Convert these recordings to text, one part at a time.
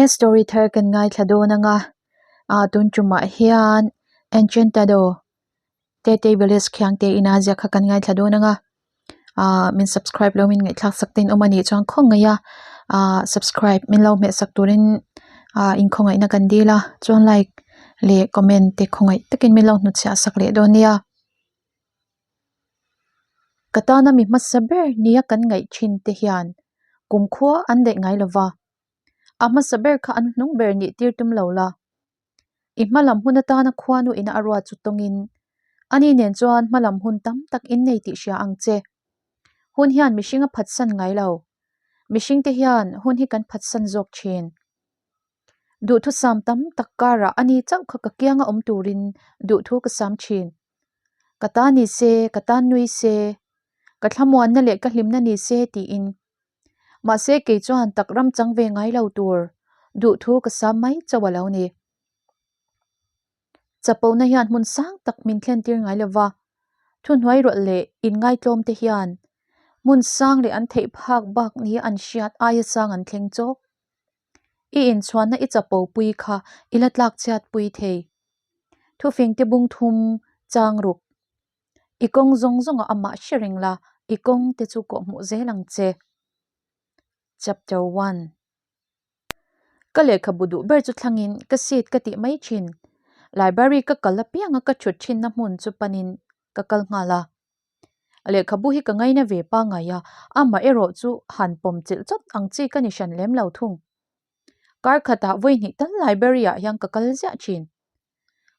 story thar kan ngaithla dawn anga ah tun tumah hian Enchantado Tete Village Khiangte ina ziak kha kan ngaithla dawn anga ah min subscribe lo min ngaihthlak sak te in awm anih chuan khawngaih a ah subscribe min lo hmeh sak turin ah inkhawngaihna kan dil a chuan like leh comment te khawngaih takin min lo hnutchhiah sak leh dawn nia. Ka tana mi hmasa ber nia kan ngaih thin te hian kumkhua an daih ngai lo va, a hmasa ber kha an hnung ber nih tir tum lo la. I hma lam hun atana khuanu ina a ruat chu tawngin ani nen chuan hma lam hun tam tak in nei tih hria ang che. Hun hian mihring a phatsan ngai lo. Mihring te hian hun hi kan phatsan zawk thin. Duhthusam tam tak karah ani chauh kha ka kianga awm turin duhthu ka sam thin. Ka ta ni se, ka tan nui se, ka thlamuanna leh ka hlimna ni se tiin. Mahse kei chuan tak ram chang ve ngai lo tur duhthu ka sam mai chauh a lo ni. Chapona hian hmun sang tak min thlen tir ngai lo va, thuhnuai rawlh leh inngaitlawm te hian hmun sang leh an theih phak bak nia an hriat aia sang an thleng chawk. I inchhuanna i chapo pui kha i la tlak chhiat pui thei. Thufing te bung thum chang ruk. I kawng zawng zawngah amah hre reng la, i kawng te chu kawhhmuh zel ang che. Chapter 1 Ka lehkhabu duh ber chu thlangin ka seat ka tih mai thin. Library ka kal apianga ka thut thinna hmun chu panin ka kal nghal a. Lehkhabu hi ka ngaina ve pangngai a, amah erawh chu han pawm chilh chawt ang chi ka ni hran lem lo thung. Kar khatah vawi hnih tal library ah hian ka kal ziah thin.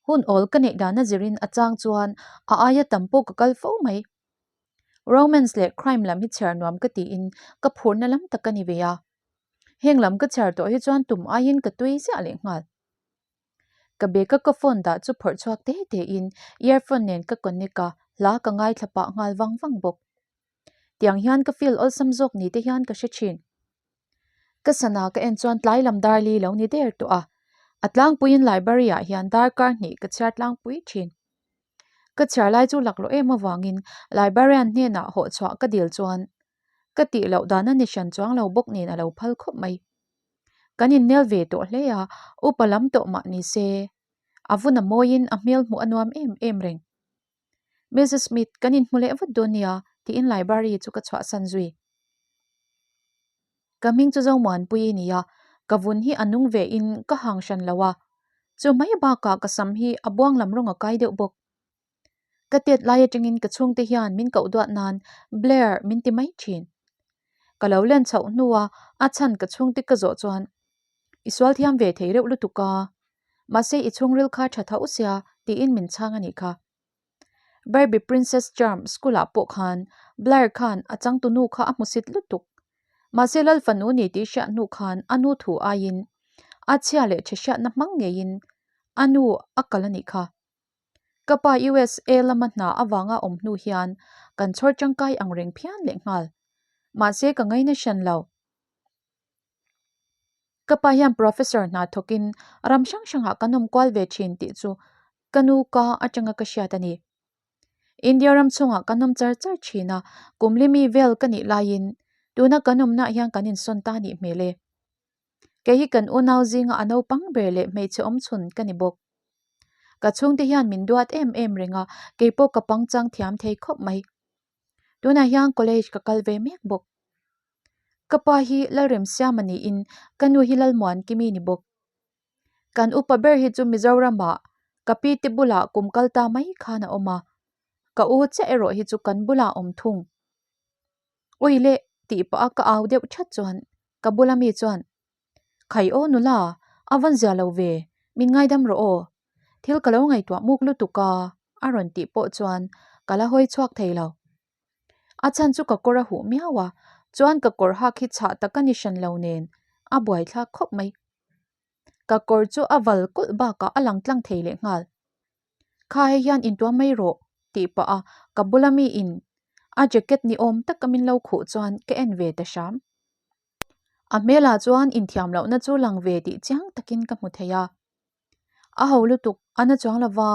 Hun awl ka neih dana zirin a chang chuan a aia tam pawh ka kal fo mai. Romance leh crime lam hi chhiar nuam ka tiin ka phurna lam tak ka ni ve a. Heng lam ka chhiar tawh hi chuan tum aiin ka tui ziah leh nghal. Ka bag a ka phone dah chu phawrh chhuak te te in earphone nen ka connect a, hla ka ngaithla pah nghal vang vang bawk. Tiang hian ka feel awlsam zawk ni te hian ka hre thin. Ka sana ka en chuan tlai lam dar li lo ni der tawh a, a tlangpuiin library ah hian darkar hnih ka chhiar tlangpui thin. Ka chhiar lai chu laklawh em avangin librarian hnenah hawh chhuah ka dil chuan ka tih loh dan a ni hran chuang lo bawk nen a lo phal khawp mai. Kan innel ve tawh hle a, upa lam tawh mah ni se, a vun a mawiin a hmel hmuh a nuam em em reng. Mrs Smith, kan inhmu leh vat dawn nia, tiin library chu ka chhuahsan zui. Ka hming chu Zomuanpui i nia, ka vun hi a nung ve in ka hang hran lo a, chu mai bakah ka sam hi a buang lam rawng a kai deuh bawk. Ka tet lai atangin ka chhungte hian min koh duat nan Blair min ti mai thin. Ka lo len chhoh hnua a chhan ka chhungte ka zawh chuan i sual thiam ve thei reuh lutuk a, mahse i chhungril kha tha tho sia tiin min chhang a nih kha. Barbie Princess Charm school ah pawh khan Blair khan a changtunu kha a hmusit lutuk. Mahse Lal fanu ni tih hriat hnu khan a nu thu aiin a chhia leh tha hriatna hmang ngeiin a nu a kal a nih kha. Ka pa USA lama hna avanga awm hnu hian kan chhawr tangkai ang reng phian leh nghal. Mahse ka ngaina hran lo. Ka pa hian professor hna thawkin ram hrang hrangah kan awm kual ve thin tih chu ka nu ka atanga ka hriat a ni. India ram chhungah kan awm char char thin a, kum limi vel ka nih laiin tuna kan awmnaah hian kan insawn ta nih hmel e. Kei hi kan unau zinga a naupang ber leh hmeichhe awmchhun ka ni bawk. Ka chhungte hian min duat em em reng a, kei pawh ka pangchang thiam thei khawp mai. Tunah hian college ka kal ve mek bawk. Ka pa hi Lalremsiama niin ka nu hi Lalmuankimi ni bawk. Kan upa ber hi chu Mizoramah ka pi te bulah kum kal ta mai khan a awm a, ka u chiah erawh hi chu kan bulah a awm thung. Ui leh tih pah a ka au deuh that chuan ka bula mi chuan Khai aw nula, a van zia lo ve, min ngaidam rawh aw. Thil ka lo ngaihtuah muk lutuk a, a rawn tih pawh chuan ka la hawi chhuak thei lo. A chhan chu ka kawr a huh miau a, chuan ka kawr hak hi chhah tak a ni hran lo nen a buaithlak khawp mai. Ka kawr chu a val kulh bakah a lang tlang thei leh nghal. Kha hei hian intuam mai rawh tih pah a ka bula mi in a jacket ni awm taka min lo khuh chuan ka en ve ta hram. A hmelah chuan inthiam lohna chu lang ve tih chiang takin ka hmu thei a. A ho lutuk a na chuang lova,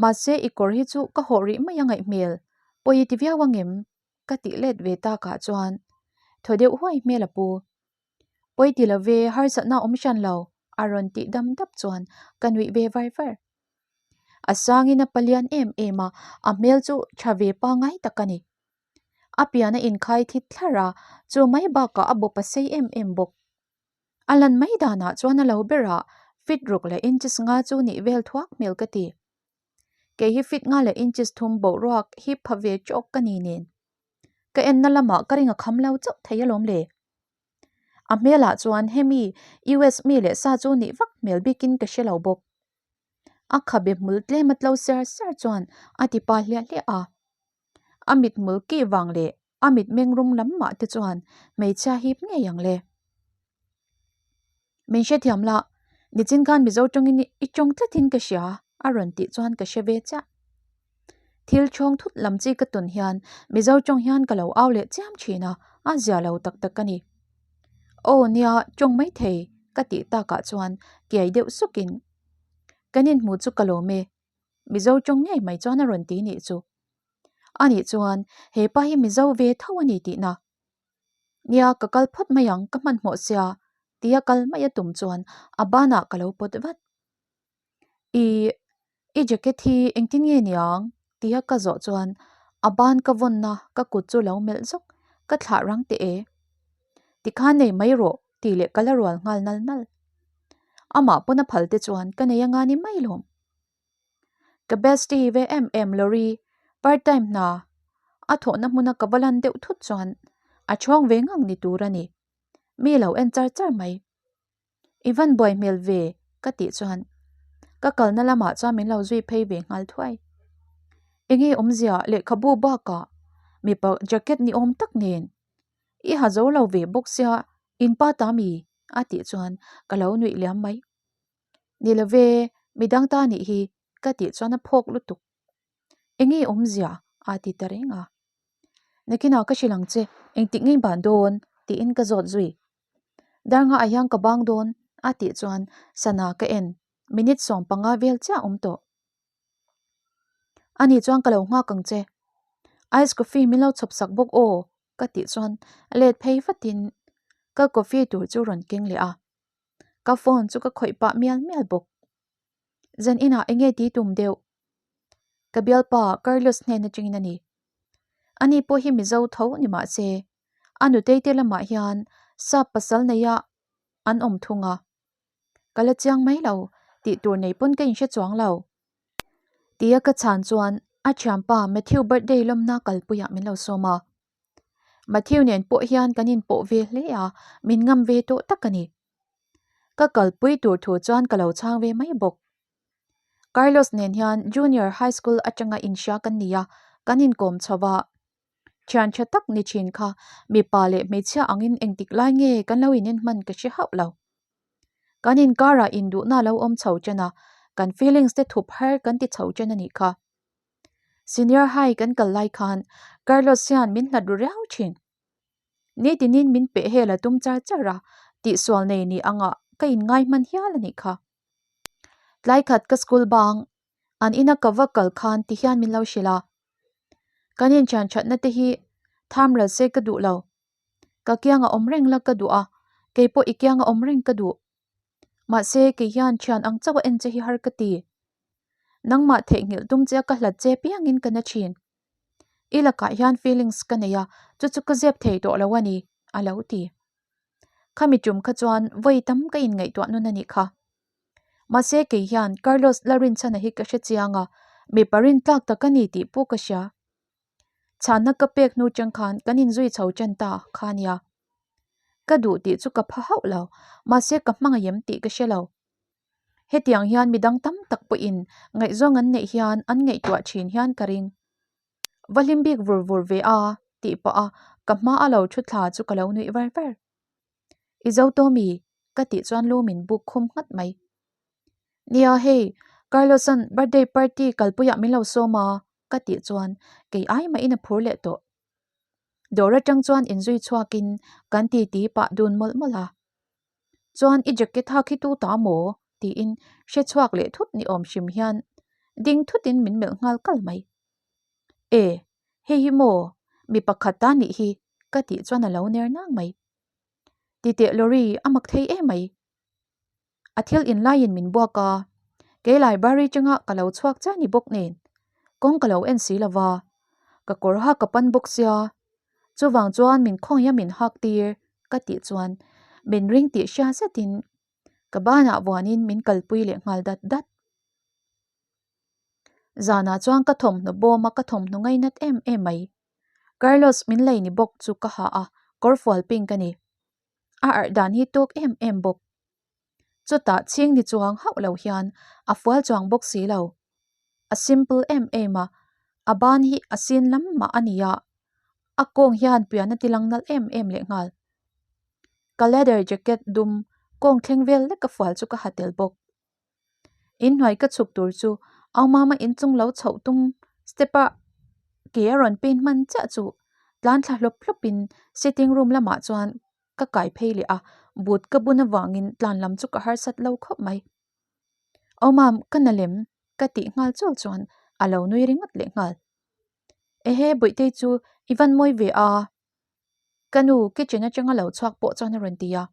mahse i kawr hi chu ka hawh rih mai a ngaih hmel, pawi i ti viau angem? ka tih let ve takah chuan thaw deuh huai hmel a pu. Pawi ti lo ve, harsatna awm hran lo, a rawn tih dam dap chuan ka nuih ve var var. A sangin a palian em em a, a hmel chu tha ve pangai tak a ni. A pian a inkhai thit thlar a, chu mai bakah a bawp a sei em em bawk. A lan mai danah chuan a lo berah fit ruk leh inches nga chu nih vel thuak hmel ka ti. Kei hi fit nga leh inches thum boruak hip pha ve chawk ka ni nen. Ka enna lamah ka ring a kham lo chauh thei alawm le. A hmelah chuan hemi US mi leh sa chu nih vak hmel bikin ka hre lo bawk. A khabe hmul tlem a tlo ser ser chuan a ti pa hliah hliah a. A mithmul kih vang leh a mitmeng rum lam mah te chuan hmeichhia hip ngei ang le. Min hrethiam la, nichin khan Mizo tawngin i tawng tlatin ka hria a rawn tih chuan ka hre ve chiah. Thil chhawng thut lam chi ka tawn hian Mizo tawng hian ka lo au leh chiam thin a, a zia lo tak tak a ni. Aw nia, tawng mai thei ka tih takah chuan kiai deuh sukin kan inhmu chu ka lawm e, Mizo tawng ngei mai chuan a rawn ti nih chu. Anih chuan hepa hi Mizo ve tho a ni tihna. Nia, ka kal phawt mai ang, ka hmanhmawh sia, tia kal mai a tum chuan a banah ka lo pawt vat. I, i jacket hi engtin nge niang? tia ka zawh chuan a ban ka vawnna ka kut chu lo melh zawk, ka thlah rang teh e. Tikhan nei mai rawh tih leh ka la rual nghal nal nal. Amah pawn a phal te chuan ka nei anga ni mai lawm. Ka bestie ve em em Lori, part time hna a thawhna hmuna ka va lan deuh thut chuan a chhawng ve ngang ni tur a ni. Mi lo en char char mai. I van buai hmel ve ka tih chuan ka kalna lamah chuan min lo zui phei ve nghal thuai. Enge awmzia lehkhabu bakah mipa jacket ni awm tak nen i ha zo lo ve bawk sia inpa ta mi a tih chuan ka lo nuih liam mai. Ni lo ve, midang ta nih hi ka tih chuan a phawk lutuk. Enge awmzia a ti ta reng a. Nakinah ka hrilh ang che, engtik ngei ban dawn? tiin ka zawt zui. Darngaah hian ka bang dawn a tih chuan sana ka en, minute 15 vel chiah awm tawh. Ani chuan ka lo nghak ang che. Ice coffee min lo chhawp sak bawk aw ka tih chuan let phei vatin ka coffee tur chu rawn keng leh a. Ka phone chu ka khawih pah mial mial bawk. Zan inah enge ti tum deuh? Ka bialpa Carlos hnen atangin a ni. Ani pawh hi Mizo tho ni mah se, a nutei te lamah hian sap pasal neia an awm thung a. Ka la chiang mai lo, tih tur nei pawn ka inhre chuang lo. Tia ka chhan chuan a thianpa Matthew birthday lawmna kalpuiah min lo sawm a. Matthew nen pawh hian kan inpawh ve hle a, min ngam ve tawh tak a ni. Ka kalpui tur thu chuan ka lo chhang ve mai bawk. Carlos nen hian Junior High School atanga inhria kan ni a, kan inkawm chho va. Thian tha tak ni thin kha mipa leh hmeichhia angin engtik lai nge kan lo inen hman ka hre hauh lo. Kan inkarah induhna a lo awm chho chen a, kan feelings te thup har kan ti chho chen a nih kha. Senior High kan kal lai khan Carlos hian min hlat ru riau thin. Nitinin min peh hel a tum char char a, tihsual nei ni angah ka inngai hman hial a nih kha. Tlai khat ka school bang an ina ka va kal khan ti hian min lo hrilh a, Kan inthian thatna te hi tham ral se ka duh lo. Ka kianga awm reng la ka duh a, kei pawh i kianga awm reng ka duh. Mahse kei hian thian ang chauh a en che hi har ka ti. Nangmah theihnghilh tum che a ka hlat che piangin ka na thin. I lakah hian feelings ka nei a, chu chu ka zep thei tawh lo a ni, a lo ti. Khami tum kha chuan vawi tam ka inngaihtuah nun a nih kha. Mahse kei hian Carlos Larinchhana hi ka hre chiang a, mipa rintlak tak a ni tih pawh ka hria. Chhanna ka pek hnu chang khan kan inzui chho chen ta kha nia. Ka duh tih chu ka pha hauh lo, mahse ka hmangaih em tih ka hre lo. Hetiang hian midang tam tak pawhin ngaihzawng an neih hian an ngaihtuah thin hian ka ring. Va hlim bik vur vur ve a tih pah a ka hma a lo thu thla chu ka lo nuih var var. I zo tawh mi? ka tih chuan lu min buk khum nghat mai. Nia hei, Carlos-a'n birthday party kalpuiah min lo sawm a ka tih chuan kei ai mahin a phur leh tawh. Dawr atang chuan inzui chhuakin kan titi pah dun mawlh mawlh a. Chuan i jacket hak hi tu ta maw? tiin hre chhuak leh thut ni awm hrim hian ding thutin min melh nghal kal mai. E, hei hi maw? Mi pakhat ta nih hi ka tih chuan a lo ner nang mai. Titeh Lori, a mak thei emai. A thil inlaiin min buak a, kei library changa ka lo chhuak chiah ni bawk nen kawng ka lo en si lo va, ka kawr hak ka pan bawk sia, chuvang chuan min khawngaih a min hak tir ka tih chuan min ring tih hria zetin ka banah vuanin min kalpui leh nghal dat dat. Zanah chuan ka thawmhnaw bawm a ka thawmhnaw ngainat em em mai. Carlos min lei ni bawk chu ka ha a, kawrfual pink a ni. A arh dan hi tawk em em bawk. Chutah chhing ni chuang hauh lo hian a fual chuang bawk si lo. A simple em em a, a ban hi a sin lam mah a ni a, a kawng hian pian a ti lang nalh em em leh nghal. Ka leather jacket dum kawng thleng vel lek a fual chu ka ha tel bawk. Inhnuai ka chhuk tur chu au mama inchung lo chhoh tum step a ke a rawn paint hman chiah chu tlan thla hlawp hlawp in sitting room lamah chuan ka kai phei leh a, boot ka bun avangin tlan lam chu ka harsat lo khawp mai. Au mam ka na lem ka tih nghal chul chuan a lo nui ringawt leh nghal. Ehe Bawihtei chu i van mawi ve a ka nu kitchen atanga lo chhuak pawh chuan a rawn ti a.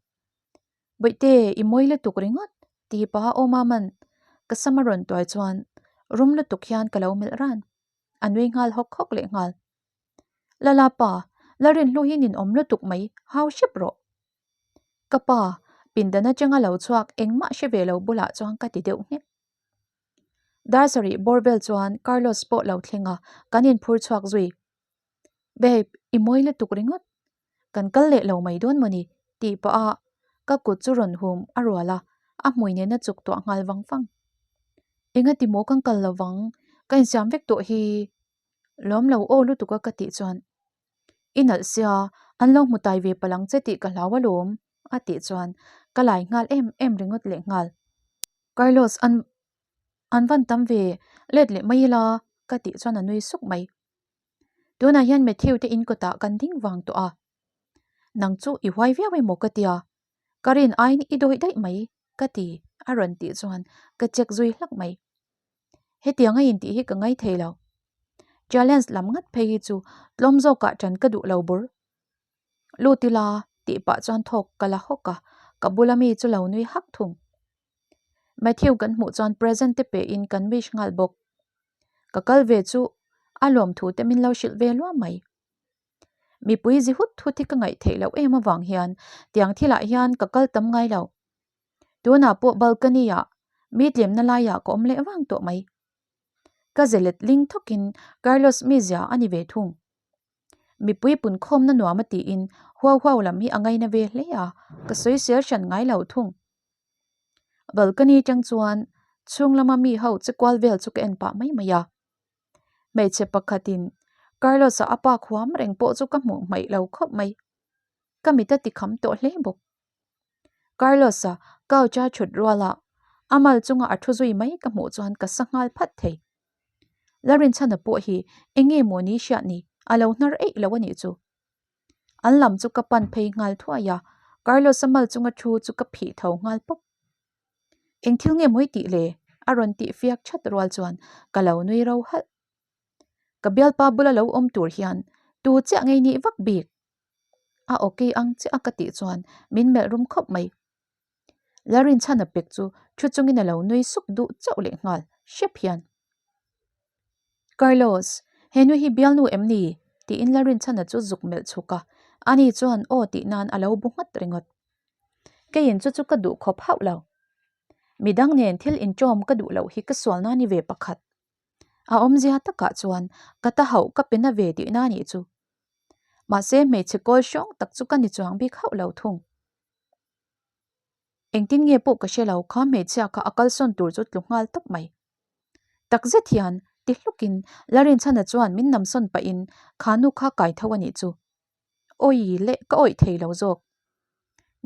Bawihte, i mawi lutuk ringawt, ti paha aw Maman ka sam a rawn tuai chuan rum lutuk hian ka lo melh ran. A nui nghal hawk hawk leh nghal. Lala pa, Lalrinhlu hi ninawm lutuk mai, hau hrep rawh. Ka pa, pindan atanga lo chhuak engmah hre ve lo bulah chuan ka ti deuh nghek. Dar sarih bawr vel chuan Carlos pawh lo thleng a, kan inphur chhuak zui. Babe, i mawi lutuk ringawt. Kan kal leh lo mai dawn mawni? tih pah a ka kut chu rawn hum a rual a, a hmui nena chuk tuah nghal vang vang. Engati maw kan kal lo vang, ka insiam vek tawh hi. Lawm lo aw lutuk a ka tih chuan, I nalh sia, an lo hmu tai ve palang che tih ka hlau alawm a tih chuan ka lai nghal em em ringawt leh nghal. Carlos an an van tam ve, let leh mai ila ka tih chuan a nui suk mai. Tunah hian Matthew te in kawtah kan ding vang tawh a, nang chu i huai viau emaw ka tia, ka rin aiin i dawih daih mai ka ti a rawn tih chuan ka check zui hlak mai. Hetiang a intih hi ka ngai thei lo. Challenge lam ngat phei hi chu tlawm zawkah ṭan ka duh lo bur. Lut ila tih pah chuan thawk ka la hawk a, ka bula mi chu lo nui hak thung. Matthew kan hmuh chuan present te pe in kan wish nghal bawk. Ka kal ve chu a lawmthu te min lo hrilh ve luam mai. Mipui zi hut hut hi ka ngaih theih loh em avang hian tiang thilah hian ka kal tam ngai lo. Tunah pawh balcony ah mi tlemna laiah ka awm leh vang tawh mai. Ka ze let ling thawkin Carlos mizia a ni ve thung. Mipui punkhawmna nuam a tiin huau huau lam hi a ngaina ve hle a, ka sawisel hran ngai lo thung. Balcony tang chuan chhung lama mi ho che kual vel chu ka en pah mai mai a. Hmeichhe pakhatin Carlos-a a pa khuam reng pawh chu ka hmuh hmaih lo khawp mai. Ka mit a ti kham tawh hle bawk. Carlos-a couch-a thut ruala a mal chunga a thu zui mai ka hmuh chuan ka sa nghal phat thei. Larinchhana pawh hi eng nge maw ni hriat ni, a lo hnar eih lo a nih chu. An lam chu ka pan phei nghal thuai a, Carlos-a mal chunga thu chu ka phih tho nghal pawp. Eng thil nge mawi tih le? a rawn tih fiak that rual chuan ka lo nui ro halh. Ka bialpa bula lo awm tur hian tu chiah ngei nih vak bik? A okay ang chiah a ka tih chuan min melh rum khawp mai. Larinchhana pek chu thu chungin a lo nui suk duh chauh leh nghal hrep hian. Carlos, he nui hi bialnu em ni? tiin Larinchhana chu zuk melh chhuk a, ani chuan aw tih nan a lo bu nghat ringawt. Keiin chu chu ka duh khawp hauh lo. Midang nen thil inṭawm ka duh loh hi ka sualna ni ve pakhat. A awmzia takah chuan ka ta hauh ka pe na ve tihna nih chu. Mahse hmeichhe kawl hrawng tak chu ka ni chuang bik hauh lo thung. Engtin nge pawh ka hre lo kha hmeichhia kha a kalsawn tur chu tlu nghal tawp mai. Takzet hian ti hlukin Larinchhana chuan min namsawn pahin kha nu kha kai tho a nih chu. Awi leh ka awih thei lo zawk.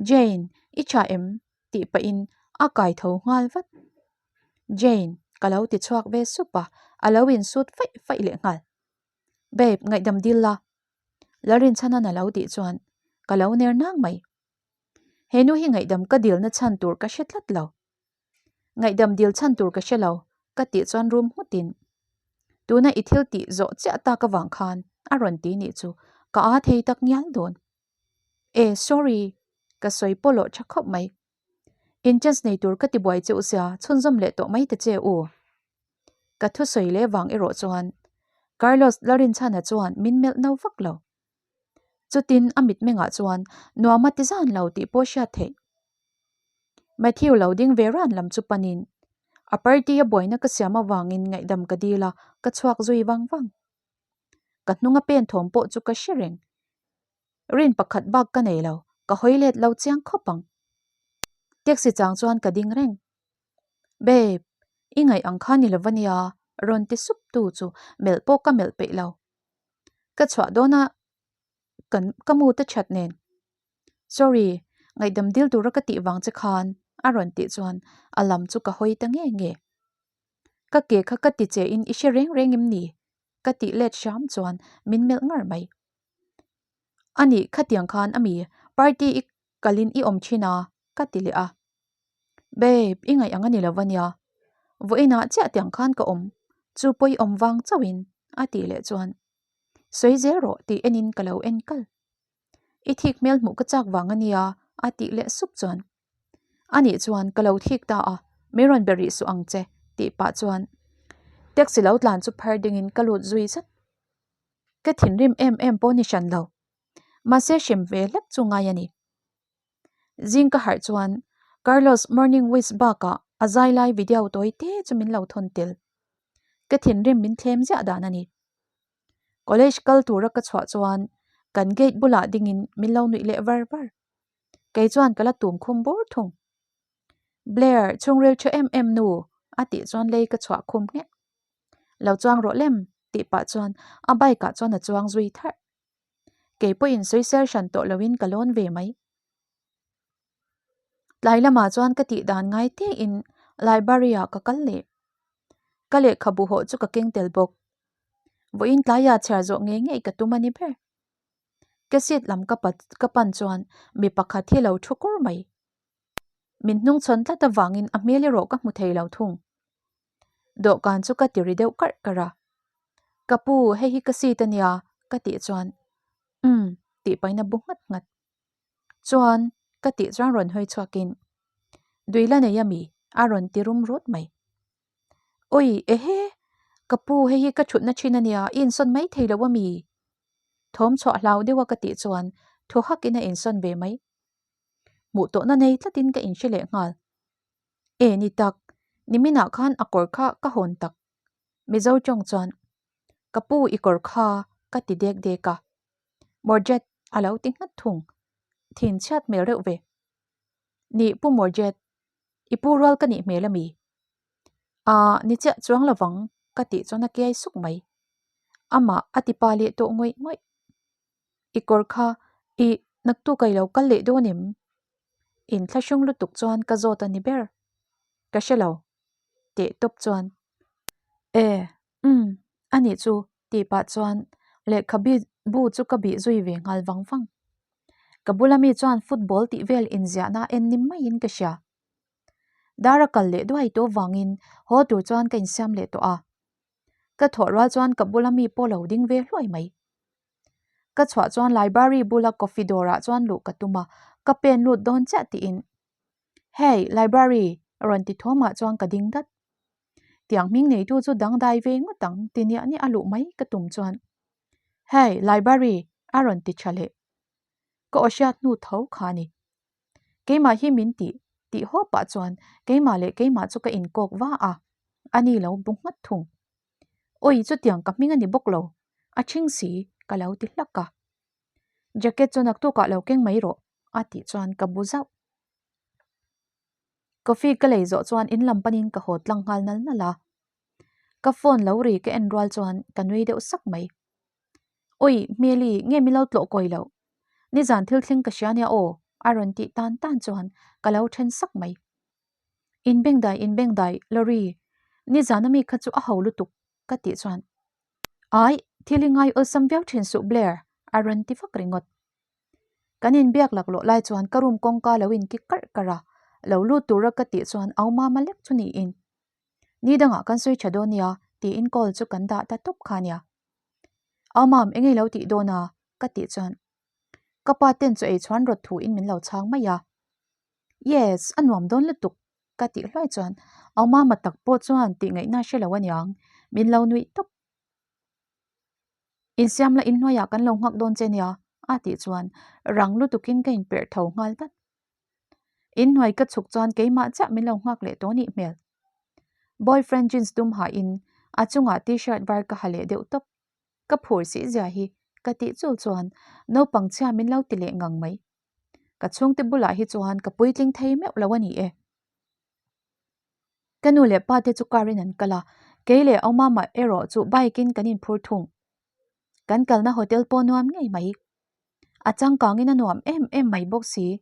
Jane, i tha em? tih pahin a kai tho nghal vat. Jane, ka lo ti chhuak ve sup a, a lo insut faih faih leh nghal. Babe, ngaihdam dil la. Larinchhana'n a lo tih chuan ka lo ner nang mai. He nu hi ngaihdam ka dilna chhan tur ka hre tlat lo. Ngaihdam dil chhan tur ka hre lo, ka tih chuan rum nghutin tuna i thil tih zawh chiah tak avang khan a rawn ti nih chu ka aa thei tak ngial dawn. E, sorry! Ka sawi pawlawh tha khawp mai. In chance nei tur ka ti buai che u sia, chhunzawm leh tawh mai ta che u. Ka thusawi leh vang erawh chuan Carlos Larinchhana chuan min melh no vak lo. Chutin a mitmengah chuan nuam a ti zan lo tih pawh hriat theih. Matthew lo ding ve ran lam chu panin a party a buaina ka siam avangin ngaihdam ka dil a, ka chhuak zui vang vang. Ka hnunga pen thawm pawh chu ka hre reng. Rin pakhat bak ka nei lo, ka hawi let lo chiang khawp ang. Taxi chang chuan ka ding reng. Babe, i ngaih ang kha ni lo va nia, rawn ti sup tu chu melh pawh ka melh peih lo. Ka chhuah dawn a kan ka mu te that nen. Sorry, ngaihdam dil tura ka tih vang che khan a rawn tih chuan a lam chu ka hawi ta nge nge. Ka ke kha ka ti che in i hre reng reng em ni? Ka tih let hram chuan min melh ngar mai. Anih khatiang khan ami party i kalin i awm thin a ka ti leh a. Babe, i ngaih ang a ni lo ania. Vawiinah chiah tiang khan ka awm, chu pawh i awm vang chauhin a tih leh chuan sawi zel rawh tih enin ka lo en kal. I thik hmel hmuh ka chak vang ania a tih leh sup chuan anih chuan ka lo thik ta a, min rawn be rih suh ang che tih pah chuan taxi lo tlan chu phar dingin ka lut zui zat. Ka thinrim em em pawh ni hran lo, mahse hrem ve hlek chu ngai a ni. Zing ka harh chuan Carlos morning wish bakah a zai lai video tawi te chu min lo thawn tel. Ka thinrim min thlem ziah dan a ni. College kal tura ka chhuah chuan kan gate bulah dingin min lo nuih leh var var. Kei chuan ka la tum khum bur thung. Blair, chhungril tha em em nu a tih chuan lei ka chhuah khum nghek. Lo chuang rawh lem tih pah chuan a bike ah chuan a chuang zui tharh. Kei pawhin sawisel hran tawh loin ka lawn ve mai. Tlai lamah chuan ka tih dan ngai tein library ah ka kal leh. Ka lehkhabu hawh chu ka keng tel bawk. Vawiin tlaiah chhiar zawh ngei ngei ka tum a ni ber. Ka seat lam ka ka pan chuan mi pakhat hi lo thu kur mai. Min hnungchhawn tlat avangin a hmel erawh ka hmu thei lo thung. Dawhkan chu ka ti ri deuh karh karh a. Ka pu, hei hi ka seat a nia, ka tih chuan, Umm, tih pahin a bu nghat nghat. Chuan, ka tih chuan rawn hawi chhuakin, Dui la nei ami? a rawn ti rum rut mai. Awi, ehe! Ka pu, hei hi ka thutna thin a nia, i insawn mai thei lo ami? Thawm chhuah hlau deuha ka tih chuan thu hakin a insawn ve mai. Hmuh tawhna nei tlatin ka inhre leh nghal. E ni tak, niminah khan a kawr kha ka hawn tak. Mizo tawng chuan, Ka pu i kawr kha ka ti dek dek a. Morjet a lo ti nghat thung. Thin chhiat hmel reuh ve. Nih pu Morjet, i pu rual ka nih hmel a mi? Aa, ni chiah chuang lovang ka tih chuan a kiai suk mai. Amah a ti pa leh tawh ngawih ngawih. I kawr kha i naktuk a i lo kal leh dawn em? Inthlahrung lutuk chuan ka zawt a ni ber. Ka hre lo. Teh tawp chuan. E, umm, a nih chu tih pah chuan lehkha bi bu chu ka bih zui ve nghal vang vang. Ka bula mi chuan football tih vel inziahna en ni maiin ka hria. Dar a kal leh duai tawh vangin haw tur chuan ka insiam leh tawh a. Ka thawh rual chuan ka bula mi pawh lo ding ve hluai mai. Ka chhuah chuan library bula coffee dawrah chuan luh ka tum a, ka pen lut dawn chiah tiin, Hey, library! rawn ti thawmah chuan ka ding dat. Tiang hming neitu chu dangdai ve ngawt ang ti niah niah a luh mai ka tum chuan, Hey, library! a rawn ti tha leh. Ka aw hriat hnu tho kha a ni. Keimah hi min tih tih haw pah chuan keimah leh keimah chu ka inkawk va a, a ni lo bu nghat thung. Awi chutiang ka hming a ni bawk lo, a ṭhing si ka lo ti hlak a. Jacket chu naktukah lo keng mai rawh a tih chuan ka bu zauh. Coffee ka lei zawh chuan in lam panin ka haw tlang nghal nal nal a. Ka phone lo ri ka en rual chuan ka nui deuh sak mai. Awi Hmeli nge min lo tlawh kawi loh? Nizan thil thleng ka hria nia aw a rawn tih tan tan chuan ka lo then sak mai. Inbengdai inbengdai Lori, nizan ami kha chu a ho lutuk ka tih chuan Ai, thil i ngai awlsam viau thin suh Blair a rawn ti vak ringawt. Kan inbiak laklawh lai chuan ka room kawngka lo inkik karh karh a, lo lut tura ka tih chuan au mama lek chu niin. Ni dangah kan sawi tha dawn nia tiin call chu kan dah ta tawp kha nia. Au mam eng ei lo tih dawn a? ka tih chuan. Ka pa ten chaw ei chhuan rawt thu in min lo chhang mai a. Yes, a nuam dawn lutuk ka tih hluai chuan au mama tak pawh chuan tih ngaihna hre lo aniang min lo nuih tawp. Insiam la inhnuaiah kan lo nghak dawn che nia a tih chuan rang lutukin ka inperh tho nghal vat. Inhnuai ka chhuk chuan keimah chiah min lo nghak leh tawh nih hmel. Boyfriend jeans dum hahin a chungah t-shirt var ka ha leh deuh tawp. Ka phur sih zia hi ka tih chul chuan naupang chhia min lo ti leh ngang mai. Ka chhungte bulah hi chuan ka puitling thei meuh lo a ni e. Ka nu leh pa te chu car in an kal a, kei leh Aumama erawh chu bike in kan inphur thung. Kan kalna hotel pawh nuam ngei mai. A changkangin a nuam em em mai bawk si.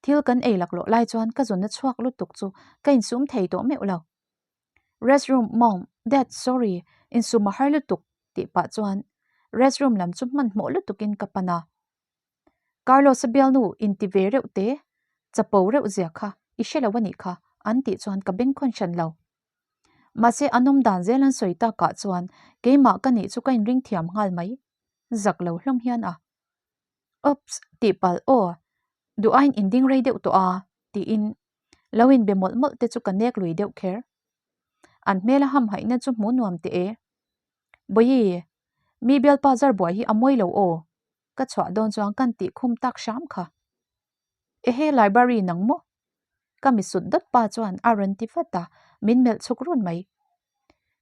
Thil kan ei laklawh lai chuan ka zunna chhuak lutuk chu ka insum thei tawh meuh lo. Restroom, Mom, Dad, sorry, insum a har lutuk tih pah chuan restroom lam chu hmanhmawh lutukin ka pan a. Carlos-a bialnu inti ve reuh te, chapo reuh zia kha i hre lo a nih kha an tih chuan ka bengkhawn hran lo. Mahse an awm dan zel an sawi takah chuan keimah ka nih chu ka inring thiam nghal mai. Zak lo hlawm hian a. Oops! Tih palh aw, duh aiin inding rei deuh tawh a tiin lo inbe mawlh mawlh te chu ka nek lui deuh kher. An hmel a hamhaihna chu hmuh nuam teh e. Bawihi, mi bialpa zar buai hi a mawi lo aw. Ka chhuah dawn chuan kan tih khum tak hram kha. Ehe library nang maw? Ka mi sut dawt pa chuan a rawn ti vat a, min melh chhuk run mai.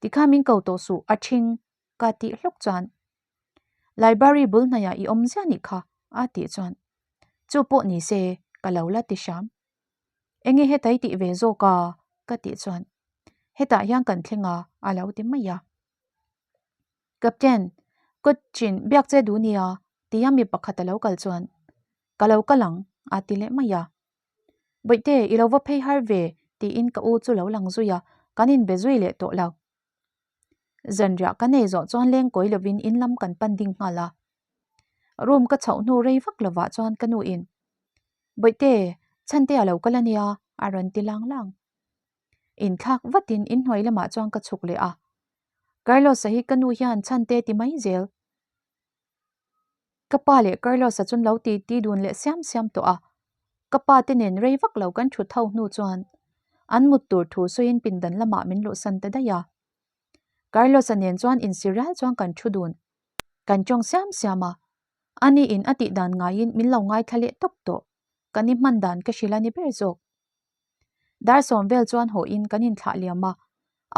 Tikha min ko tawh suh a ṭhing ka tih hluk chuan Library bul hnaiah i awm ziah nih kha a tih chuan chu pawh ni se ka lo la ti hram. Enge heta i tih ve zawk a? ka tih chuan hetah hian kan thleng a a lo ti mai a. Captain, Kawtchin biak che duh nia tia mi pakhat a lo kal chuan ka lo kal ang a ti leh mai a. Bawihte i lo va phei har ve tiin ka u chu lo lang zui a, kan inbe zui leh tawh lo. Zanriah ka nei zawh chuan leng kawi lovin in lam kan pan ding nghal a. Room ka chhoh hnu rei vak lovah chuan ka nu in Bawihte, Chhante a lo kal a nia a rawn ti lang lang. Inthlak vatin inhnuai lamah chuan ka chhuk leh a. Carlos-a hi ka nu hian chhante ti mai zel. Ka pa leh Carlos-a chuan lo ti ti dun leh siam siam tawh a. Ka pa te nen rei vak lo kan thut ho hnu chuan an mut tur thu sawiin pindan lamah min luhsan ta daih a. Carlos-a nen chuan insi rial chuan kan thu dun. Kan tawng siam siam a. Ani in a tih dan ngaiin min lo ngaithla leh tawp tawh. Kan i hman dan ka hrilh a ni ber zawk. Dar sawm vel chuan haw in kan inthlah liam a,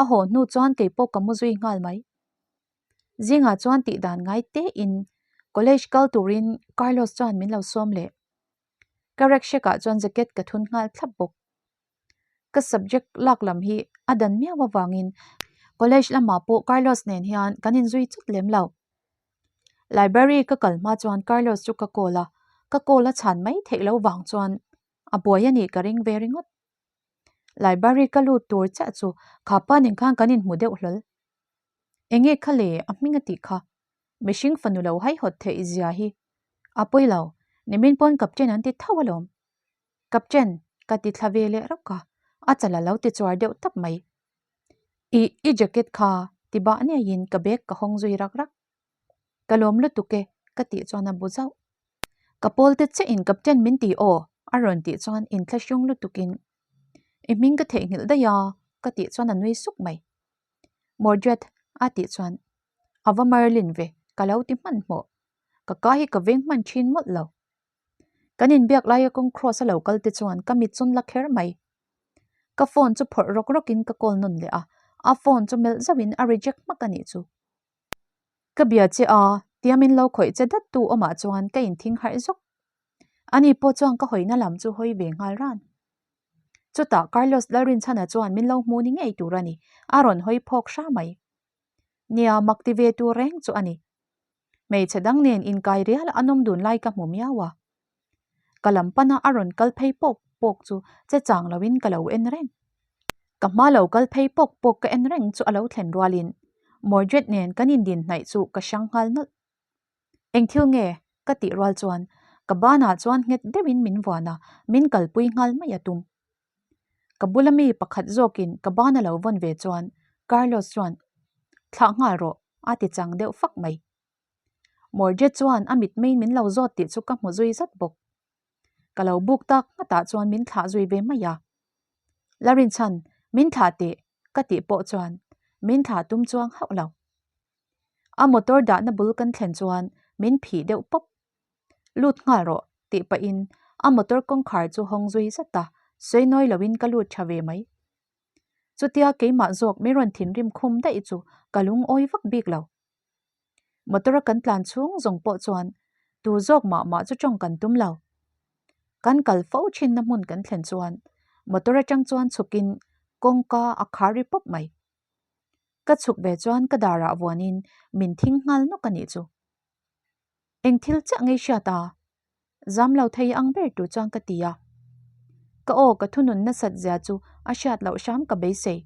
a haw hnu chuan kei pawh ka mu zui nghal mai. Zingah chuan tih dan ngai te in college kal turin Carlos chuan min lo sawm leh. Ka rack shack ah chuan jacket ka thun nghal thlap bawk. Ka subject lak lam hi a dan miau avangin college lamah pawh Carlos nen hian kan inzui chawt lem lo. Library ka kal hma chuan Carlos chu ka call a, ka call a chhan mai theih loh vang chuan A buai a nih ka ring ve ringawt. Library ka lut tur chiah chu kha pa nen khan kan inhmu deuh hlawl. Enge kha le a hming a tih kha. Mihring fanu lo haihawt theih zia hi. A pawi lo, nimin pawn Captain an ti tho alawm. Captain, ka ti thla ve leh rawk a, a chal a lo ti chuar deuh tap mai. Ih, i jacket kha ti bah ngeiin ka bag ka hawng zui rak rak. Ka lawm lutuk e, ka tih chuan a bu zauh. Ka pawl te chiah in captain min ti aw a rawn tih chuan inthlahrung lutuk in i hming ka theihnghilh daih a ka tih chuan a nui suk mai. Mordred a tih chuan a va Merlin ve ka lo ti hmanhmawh ka ka hi ka veng hman thin mawlh lo. Kan inbiak laia kawng cross a lo kal te chuan ka mit chun la kher mai. Ka phone chu phawrh rawk rawk in ka call nawn leh a, a phone chu melh zauh in a reject hmak a nih chu. Ka bia che a, tia min lo khawih che dat tu awmah chuan ka inthing harh zawk. Ani pawh chuan ka hawina lam chu hawi ve nghal ran. Chutah Carlos Lalrinchhana chuan min lo hmu ni ngei tur a ni, a rawn hawi phawk hra mai. Nia, mak ti ve tur reng chu a ni. Hmeichhe dang nen inkai rial a nawm dun lai ka hmu miau a. Ka lam pana a rawn kal phei pawk pawk chu che chang loin ka lo en reng. Ka hma lo kal phei pawk pawk ka en reng chu a lo thlen rualin Mordred nen kan indin hnaih chu ka hrang nghal nawlh. Eng thil nge? ka tih rual chuan ka banah chuan nghet deuhin min vuan a, min kalpui nghal mai a tum. Ka bula mi pakhat zawkin ka ban a lo vawn ve chuan Carlos chuan, Thlah nghal rawh, a ti chang deuh fak mai. Mordred chuan a mitmeiin min lo zawt tih chu ka hmu zui zat bawk. Ka lo buk tak nghatah chuan min thlah zui ve mai a. La rinchhan, min thlah teh ka tih pawh chuan min thlah tum chuang hauh lo. A motor dahna bul kan thlen chuan min phih deuh pawp. Lut nghal rawh tih pahin a motor kawngkhar chu hawng zui zat a, sawi nawi loin ka lut tha ve mai. Chutia keimah zawk min rawn thinrim khum daih chu ka lungawi vak bik lo. Motor a kan tlan chhung zawng pawh chuan tu zawk mah mah chu tawng kan tum lo. Kan kal fo thinna hmun kan thlen chuan motor atang chuan chhukin kawngka a khar ri pawp mai. Ka chhuk ve chuan ka darah vuanin min thing nghal nawk a nih chu. Eng thil chiah ngei hriat a? Zam lo thei ang ber tur chuan ka ti a. Ka aw ka thunun nasat zia chu a hriat loh hram ka beisei.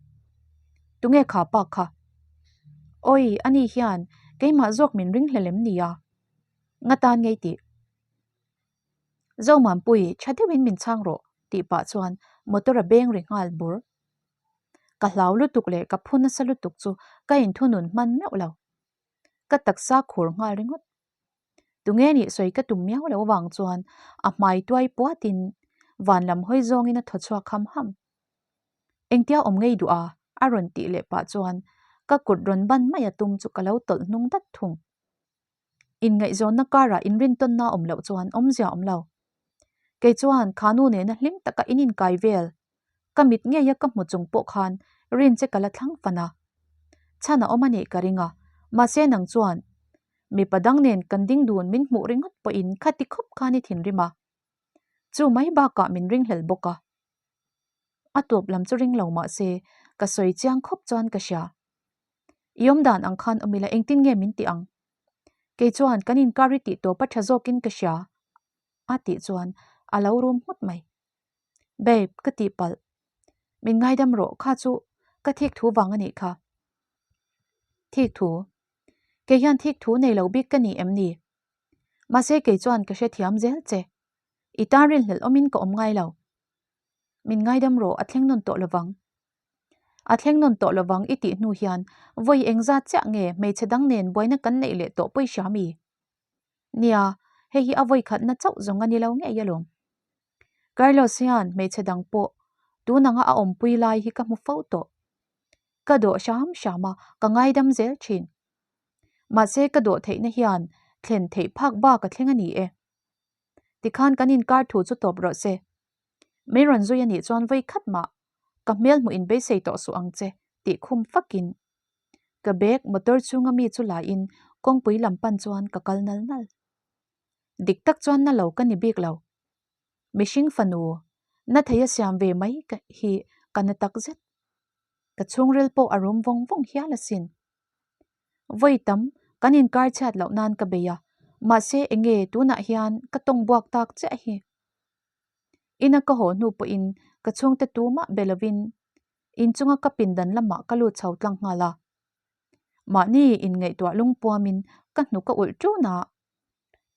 Tunge kha pa kha? Awi, ani hian keimah zawk min ring hlel em ni a? Nga tan ngei tih. Zomampui, tha deuhin min chhang rawh tih pah chuan motor a beng ri nghal bur. Ka hlau lutuk leh ka phu nasa lutuk chu ka inthunun hman meuh lo. Ka taksa khur nghal ringawt. Tunge nih sawi ka tum miau lo vang chuan a hmai tuai puatin van lam hawi zawngin a thaw chhuak ham ham. Engtia awm ngei duh a? a rawn tih leh pah chuan ka kut rawn ban mai a tum chu ka lo tawlh hnung dat thung. Inngaihzawnna karah inrintawnna awm loh chuan awmzia awm lo. Kei chuan kha nu nena hlim taka in inkai vel ka mit ngeia ka hmu chung pawh khan rin che ka la thlang fan a. Chhan a awm a nih ka ring a, mahse nang chuan mipa dang nen kan ding dun min hmuh ringawt pawhin khati khawp khan i thinrim a. Chu mai bakah min ringhlel bawk a. A tawp lam chu ring lo mahse ka sawi chiang khawp chuan ka hria. I awm dan ang khan awm ila engtin nge min tih ang? Kei chuan kan inkar hi tih tawp a tha zawkin ka hria a tih chuan a lo rum nghut mai. Babe, ka tih palh. Min ngaidam rawh, kha chu ka thik thu vang a nih kha. Thik thu? Kei hian thik thu nei lo bik ka ni em ni? Mahse kei chuan ka hrethiam zel che. I tan rinhlelh awmin ka awm ngai lo. Min ngaidam rawh, a thleng nawn tawh lovang. A thleng nawn tawh lovang i tih hnu hian vawi engzat chiah nge hmeichhe dang nen buaina kan neih leh tawh pawi hria mi? Nia, hei hi a vawi khatna chauh zawng a ni lo ngei alawm. Carlos hian hmeichhe dang pawh tun anga a awmpui lai hi ka hmu fo tawh. Ka dawh hram hram a, ka ngaidam zel thin. Mahse ka dawh theihna hian thlen theih phak bak a thleng a ni e. Tikhan kan inkar thu chu tawp rawh se. Min rawn zui a nih chuan vawi khat mah ka hmel hmuh in beisei tawh suh ang che tih khum fakin ka bag motor chhunga mi chu la in kawngpui lam pan chuan ka kal nal nal. Dik tak chuan na lo ka ni bik lo. Mihring fanu na thei a siam ve mai hi ka na tak zet. Ka chhungril pawh a rum vawng vawng hial asin. Vawi tam kan inkar chhiat loh nan ka bei a, mahse enge tunah hian ka tawng buak tak chiah hi. Ina ka haw hnu pawhin ka chhungte tumah be lovin inchunga ka pindan lamah ka lut chho tlang nghal a. Mahni inngaihtuah lungpuamin ka hnuk a ulh ṭun a,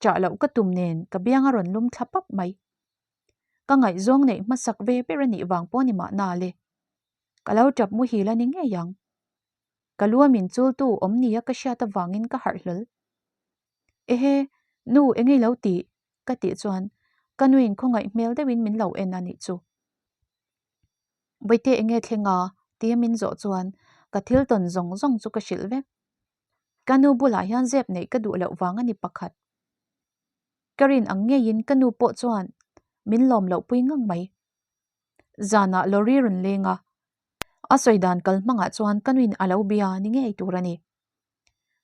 chah loh ka tum nen ka biang a rawn lum thla pap mai. Ka ngaihzawng neih hmasak ve ber a nih vang pawh ni mahna le. Ka lo ṭap muhil a ni ngei ang. Ka lu a min chultu awm nia ka hriat avangin ka harh hlawl. Ehe, nu eng i lo tih? ka tih chuan ka nuin khawngaih hmel deuhin min lo en a nih chu. Bawihte enge thleng a? tia min zawh chuan ka thil tawn zawng zawng chu ka hrilh vek. Ka nu bulah hian zep neih ka duh loh vang a ni pakhat. Ka rin ang ngeiin ka nu pawh chuan min lawm loh pui ngang mai. Zanah lorry rawn leng a, a sawi dan kal hmangah chuan ka nuin a lo bia ni ngei tur a ni.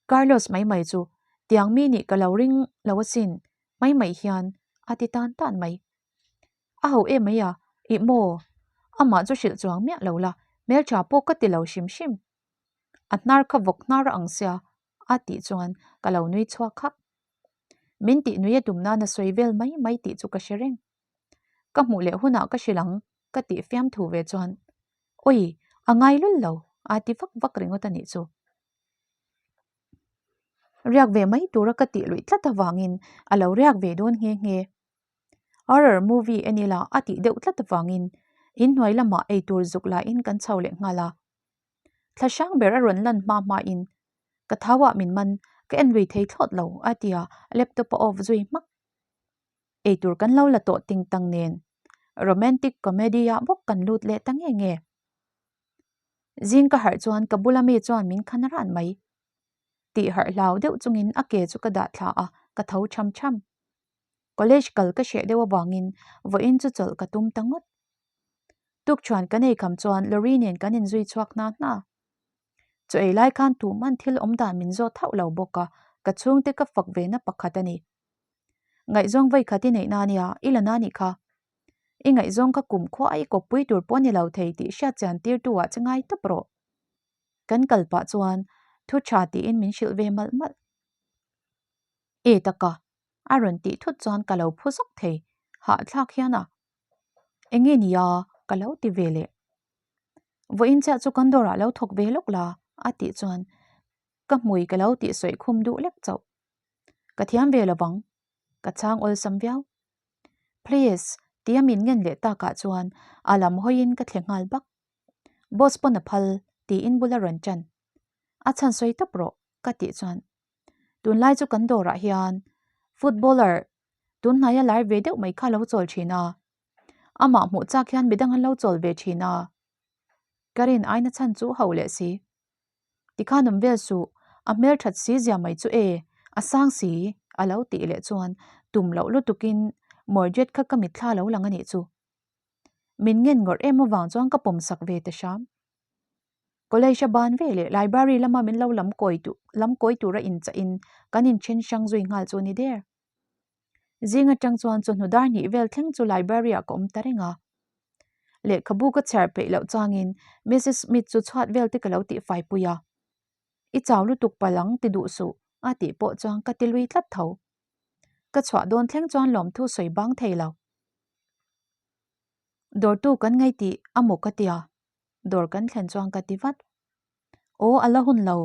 Carlos mai mai chu tiang mi nih ka lo ring lo asin mai mai hian a ti tan tan mai. A ho em mai a, ih maw? Amah chu hrilh chuang miah lo la, hmeltha pawh ka ti lo hrim hrim. A hnar kha vawk hnar a ang sia a tih chuan ka lo nui chhuak hak. Min tih nui a tum nan a sawi vel mai mai tih chu ka hre reng. Ka hmuh leh hunah ka hrilh ang ka tih fiam thu ve chuan Awi, a ngai lul lo a ti vak vak ringawt a nih chu. Riak ve mai tura ka tih luih tlat avangin a lo riak ve dawn nghe nghe. Horror movie en ila a tih deuh tlat avangin inhnuai lamah eitur zuk lahin kan chho leh nghal a. Thla hrang ber a rawn lan hma hmain ka thauah min man. Ka en lui thei thlawt lo, a ti a, laptop a off zui hmak. Eitur kan lo la tawh ting tang nen romantic comedy ah bawk kan lut leh ta nge nge. Zing ka harh chuan ka bula mi chuan min khan ran mai. Tih harh hlau deuh chungin a ke chu ka dah thla a, ka tho tham tham. College kal ka hreh deuh avangin vawiin chu chawlh ka tum ta ngawt. Tukṭhuan kan ei kham chuan lorry nen kan inzui chhuak hna hna. Chaw ei lai khan tuhman thil awm dan min zawt hauh lo bawk a, ka chhungte ka fak ve na pakhat a ni. Ngaihzawng vawi khat i neih na nia, i la na nih kha. I ngaihzawng kha kum khua a i kawppui tur pawh a ni lo thei tih hriat chian tirtu ah che ngai tawp rawh. Kan kal pah chuan thu tha tiin min hrilh ve malh malh. E taka, a rawn tih thut chuan ka lo phu zawk thei, hahthlak hian a. Enge nia ka lo ti ve leh. Vawiin chiah chu kan dawrah lo thawk ve lawk la a tih chuan ka hmui ka lo tih sawi khum duh lek chauh. Ka thiam ve lovang, ka chhang awlsam viau. Please tia min ngen leh takah chuan a lam hawiin ka thle nghal bak. Boss pawn a phal tiin bula rawn ṭan. A chhan sawi tawp rawh ka tih chuan Tunlai chu kan dawrah hian footballer tunhnaia lar ve deuh mai kha a lo chawl thin a, amah hmuh chak hian midang an lo chawl ve thin a, ka rin aina chhan chu ho leh si. Tikhan awm vel suh, a hmelthat si zia mai chu e, a sang si a lo tih leh chuan tum loh lutukin Mordred kha ka mitthla lo lang a nih chu. Min ngen ngawrh em avang chuan ka pawmsak ve ta hram. College a ban ve leh library lama min lo lam kawi tu lam kawi tura inchah in kan inthen hrang zui nghal chu a ni der. Zing atang chuan chawhnu dar hnih vel thleng chu library ah ka awm ta reng a. Lehkhabu ka chhiar peih loh changin Mrs Smith chu chhuat vel te ka lo tih fai pui a. I chau lutuk palh ang ti duh suh a tih pawh chuan ka ti lui tlat tho. Ka chhuah dawn thleng chuan lawmthu sawi bang thei lo. Dawrtu kan ngaih tih a maw ka tia. Dawr kan thlen chuan ka ti vat. Aw a la hun lo,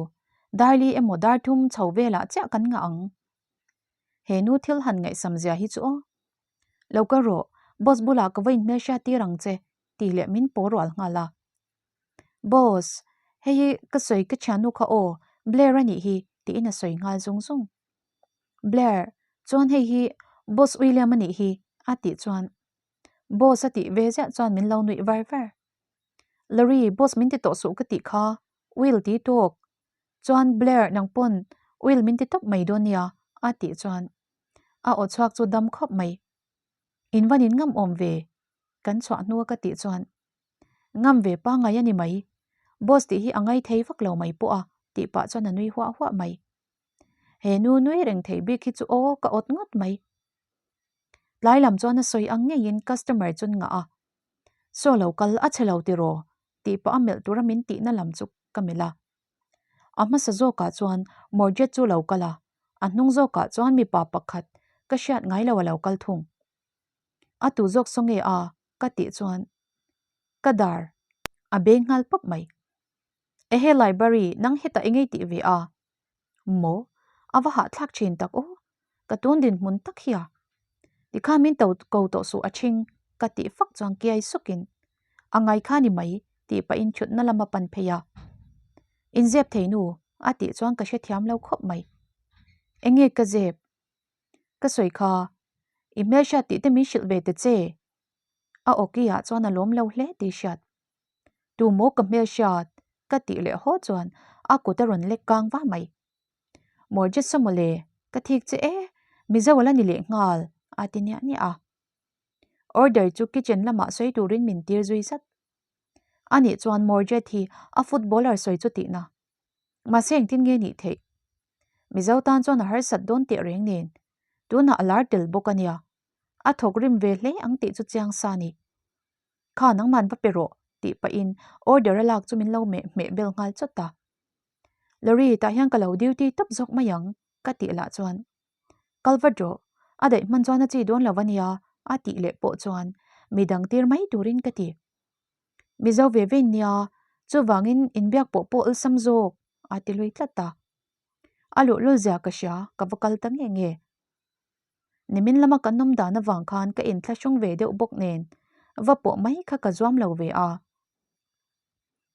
Darli emaw dar thum chho velah chiah kan ngah ang. He nu thil han ngaihsam zia hi chu aw. Lo ka rawh, boss bulah ka va inhmel hriat tir ang che tih leh min paw rual nghal a. Boss, hei hi ka sawi ka thiannu kha aw, Blair a nih hi tiin a sawi nghal zung zung. Blair, chuan hei hi boss William a nih hi a tih chuan Boss a tih ve ziah chuan min lo nuih var var. Larry, boss min ti tawh suh ka tih kha, Will ti tawk. Chuan Blair nang pawn Will min ti tawp mai dawn nia a tih chuan a aw chhuak chu dam khawp mai. In van in ngam awm ve kan chhuah hnua ka tih chuan ngam ve pangngai a ni mai, boss tih hi a ngai thei vak lo mai pawh a tih pah chuan a nui huah huah mai. He nu nui reng thei bik hi chu aw ka awt ngawt mai. Tlai lam chuan a sawi ang ngeiin customer chu an ngah a, Saw lo kal a chhe lo tiraw? tih pah a melh tura min tihna lam chu ka melh a. A hmasa zawkah chuan Mordred chu lo kal a, a hnung zawkah chuan mipa pakhat ka hriat ngai lo a lo kal thung. A tu zawk saw nge a? ka tih chuan ka dar a beng nghal pawp mai. Ehe library nang hetah i ngei tih ve a? Maw? A va hahthlak thin tak aw! Ka tun dinhmun tak hi a. Tikhan min to ko tawh suh a ṭhing ka tih fak chuan kiai sukin a ngai kha ni mai tih pahin thutna lama pan phei a. Inzep thei nu a tih chuan ka hrethiam lo khawp mai. Enge ka zep? Ka sawi kha i hmelhriat tih te min hrilh ve ta che. A awki ah chuan a lawm lo hle tih hriat. Tu maw ka hmelhriat? Ka tih leh haw chuan a kut a rawn lek kang va mai. Morjesa mawle, ka thik che e, Mizo a la ni leh nghal, a ti niah niah a. Order chu kitchen lamah sawi turin min tir zui zat. Anih chuan Morjet hi a footballer sawi chu tihna. Mahse engtin nge nih theih? Mizo tan chuan a harsat dawn teh reng nen, tunah a lar tel bawk a nia. A thawk rim ve hle ang tih chu chiang sa ni. Kha nangman va pe rawh tih pahin order a lak chu min lo meh hmeh bel nghal chawt a. Lorry tah hian ka lo duty tawp zawk mai ang ka tih lah chuan kal vat rawh a daih hman chuan a chi dawn lo ania a tih leh pawh chuan midang tir mai turin ka ti. Mizo ve ve nia chuvangin inbiak pawh pawh awlsam zawk a ti lui tlat a. A luhlul zia ka hria ka va kal ta nge nge. Nimin lama kan awm dan avang khan ka inthlahrung ve deuh bawk nen va pawh mai kha ka zuam lo ve a.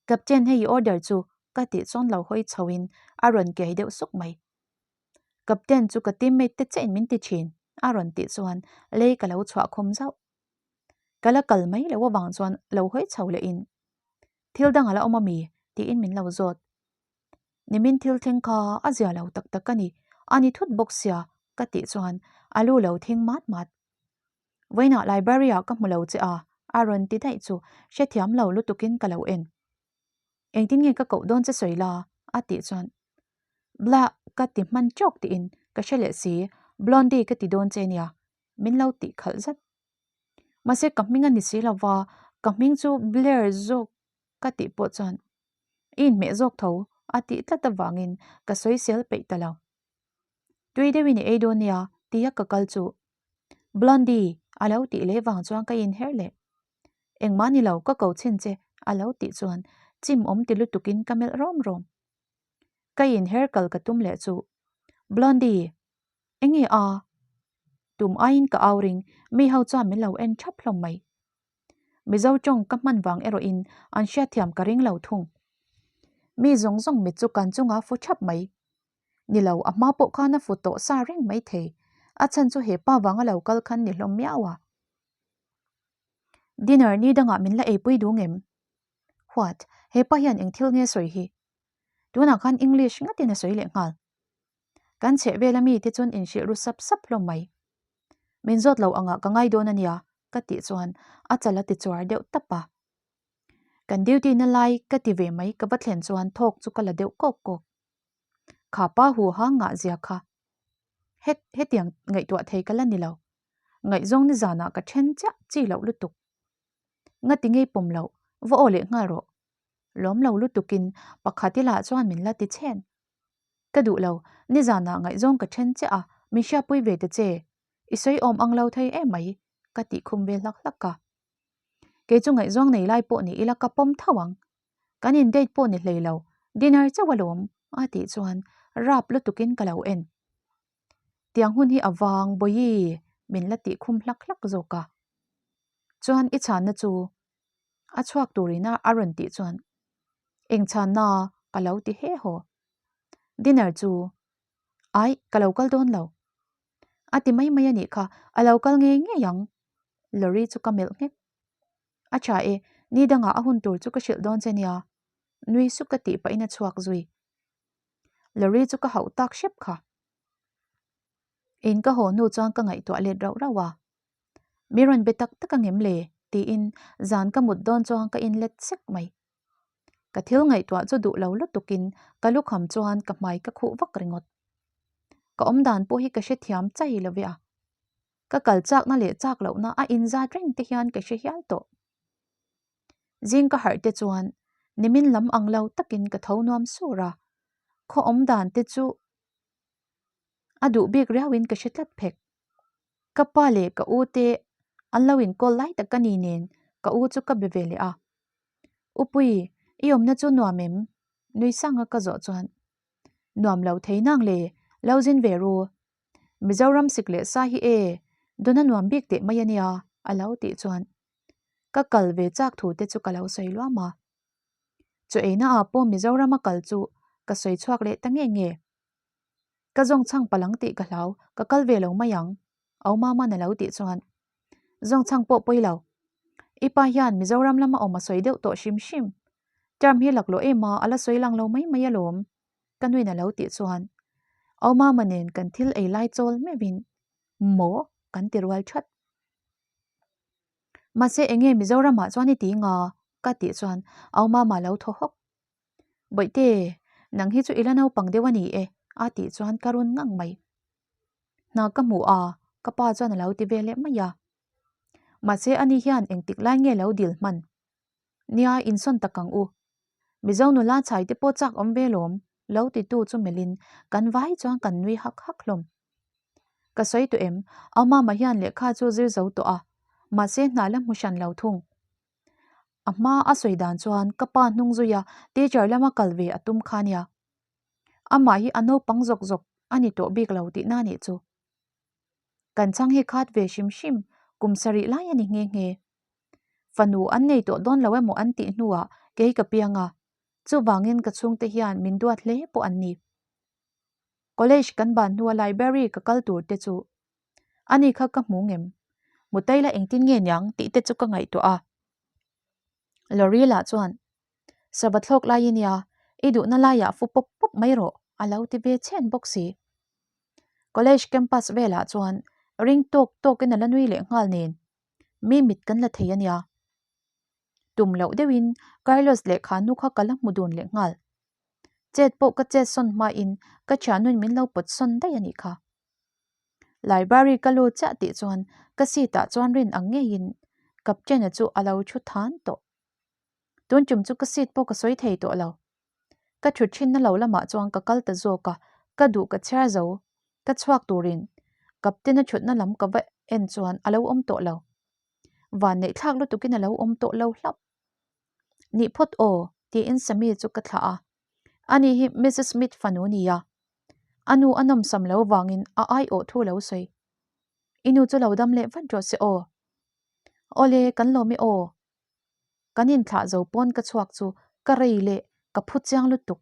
Captain hei i order chu ka tih chuan lo hawi chho in a rawn kei deuh suk mai. Captain chu ka teammate te chiahin min ti thin, a rawn tih chuan lei ka lo chhuah khum zauh. Ka la kal mai loh avang chuan lo hawi chho lehin, Thil dang a la awm ami? tiin min lo zawt. Nimin thil thleng kha a zia lo tak tak a ni, a ni thut bawk sia ka tih chuan a lu lo thing mat mat. Vawiinah library ah ka hmu lo che a, a rawn ti daih chu hrethiam lo lutukin ka lo en. Engtin nge ka koh dawn che sawi la? a tih chuan Blah ka ti hman chawk tiin ka hre leh si, Blondie ka ti dawn che nia, min lo tih khalh zat. Mahse ka hming a ni si lova, ka hming chu Blair zawk ka tih pawh chuan i inhmeh zawk tho a tih tlat avangin ka sawisel peih ta lo. Tui deuhin i ei dawn nia tia ka kal chu Blondie a lo tih leh vang chuan ka inher leh. Engmah ni lo ka ko chhin che a lo tih chuan chim awm ti lutukin ka melh rawm rawm. Ka inher kal ka tum leh chu Blondie enge a? Tum aiin ka au ring mi ho chuan min lo en thap hlawm mai. Mizo tawng ka hman vang erawhin an hriatthiam ka ring lo thung. Mi zawng zawng mit chu kan chunga fu thap mai. Ni lo, a hma pawh khan a fu tawh sa reng mai thei. A chhan chu he pa vanga lo kal khan ni hlawm miau a. Dinner ni dangah min la eipui duh ngem? What? He pa hian eng thil nge sawi hi? Tunah khan English ngatin a sawi leh nghal. Kan chheh vel ami te chuan inhrilh ru sap sap hlawm mai. Min zawt lo angah ka ngai dawn a nia ka tih chuan a chal a ti chuar deuh tap a. Kan duty na lai ka ti ve mai ka va thlen chuan thawk chu ka la deuh kawk kawk. Kha pa hu hang ngah zia kha. Het hetiang ngaihtuah thei ka la ni lo. Ngaihzawng nizanah ka then chiah chi loh lutuk. Ngati ngei pawm loh va aw leh nghal rawh. Lawm lo lutukin pakhat i lah chuan min la ti chhen. Ka duh lo, nizanah ngaihzawng ka then chiah a, min hriatpui ve ta che. I sawi awm ang lo thei em mai, ka tih khum ve hlak hlak a. Kei chu ngaihzawng nei lai pawh ni ila ka pawm tho ang. Kan in date pawh ni hlei lo, dinner chauh alawm, a tih chuan rap lutukin ka lo en. Tiang hun hi a vang bawi min la tih khum hlak hlak zawk a. Chuan i chhanna chu a chhuak turin a a rawn tih chuan eng chhanna ka lo ti he haw. Dinner chu aih ka lo kal dawn lo. A ti mai mai a nih kha, a lo kal ngei ngei ang. Lorry chu ka melh nghek. A tha e, ni dangah a hun tur chu ka hrilh dawn che nia. Nui suk ka tih pahin a chhuak zui. Lorry chu ka hauh tak hrep kha. In ka haw hnu chuan ka ngaihtuah let rauh rauh a. Mi rawn be tak tak angem le? tiin zan ka mut dawn chuan ka inlet sek mai. Ka thil ngaihtuah chu duh lo lutukin ka lukham chuan ka hmai ka khuh vak ringawt. Ka awmdan pawh hi ka hrethiam chai lo ve a. Ka kal chakna leh chak lohna a inzat reng te hian ka hre hial tawh. Zing ka harh te chuan nimin lam ang lo takin ka tho nuam sur a, khaw awmdan te chu a duh bik riauin ka hre tlat phek. Ka pa leh ka u te an lo inkawl lai tak ka ni nen ka u chu ka be ve leh a. Upui, i awmna chu nuam em? Nui sanga ka zawh chuan, Nuam lo thei nang le, lo zin ve ru. Mizoram sik leh sa hi e, dawna nuam bik teh mai a nia, a lo tih chuan ka kal ve chak thu te chu ka lo sawi luam a. Chaw eina ah pawh Mizoram a kal chu ka sawi chhuak leh ta nge nge. Ka zawng chhang palang tih ka hlau, ka kal ve lo mai ang, Au Mama'n a lo tih chuan zawng chhang pawh pawi lo. I pa hian Mizoram lama awm a sawi deuh tawh hrim hrim. Term hi laklawh em a, a la sawi lang lo mai mai alawm, ka nuin a lo tih chuan Au Mama nen kan thil ei lai chawl meuhin maw kan ti rual that. Mahse enge Mizoramah chuan i ti nga? ka tih chuan Au Mama lo thaw hawk. Bawihte, nang hi chu i la naupang deuh a ni e, a tih chuan ka run ngang mai. Hna ka hmu a, ka pa chuan a lo ti ve leh mai a. Mahse ani hian engtik lai nge lo dil hman? Nia, insawn tak ang u. Mizo nula chhai te pawh chak awm ve lawm, lo titu chu melhin kan vai chuan kan nui hak hak hlawm. Ka sawi tawh em, au mama hian lehkha chu zir zo tawh a, mahse hna la hmu hran lo thung. A hma a sawi dan chuan ka pa hnung zuia teacher lama kal ve a tum kha nia. Amah hi a naupang zawk zawk a ni tawh bik lo tihna nih chu. Kan chhang hi khat ve hrim hrim kum sarih lai a ni nghe nghe. Fanu an nei tawh dawn lo emaw an tih hnuah kei ka piang a, chuvangin ka chhungte hian min duat hle pawh an ni. College kan ban hnua library ka kal tur te chu ani kha ka hmu ngem? Mutaila engtin nge niang tih te chu ka ngaihtuah a. Lorry lah chuan, Sava thlawk lai i nia, i duhna laiah fu pawp pawp mai rawh a lo ti ve chhen bawk si. College campus velah chuan ring tawk tawkin a la nui leh nghal nen mi mit kan la thei a nia. Tum loh deuhin Carlos leh Khanu kha ka la hmu dun leh nghal. Chet pawh ka chet sawn hmain ka thiannuin min lo pawt sawn daih a nih kha. Library ka lut chiah tih chuan ka seat ah chuan rin ang ngeiin Captain-a chu a lo thu than tawh. Tun tum chu ka seat pawh ka sawi thei tawh lo. Ka thut thinna lo lamah chuan ka kal ta zawk a, ka duh ka chhiar zo. Ka chhuak turin Captain-a thutna lam ka va en chuan a lo awm tawh lo. Van neih thlak lutukin a lo awm tawh lo hlauh. Nih phawt aw, tiin Sammy chu ka thlah a. Ani hi Mrs Smith fanu nia. A nu a nawmsam lo vangin a aiawh thu lo sawi. I nu chu lo dam leh vat rawh se aw. Awle, kan lawm e aw. Kan inthlah zo pawn ka chhuak chu ka rei leh ka phu chiang lutuk.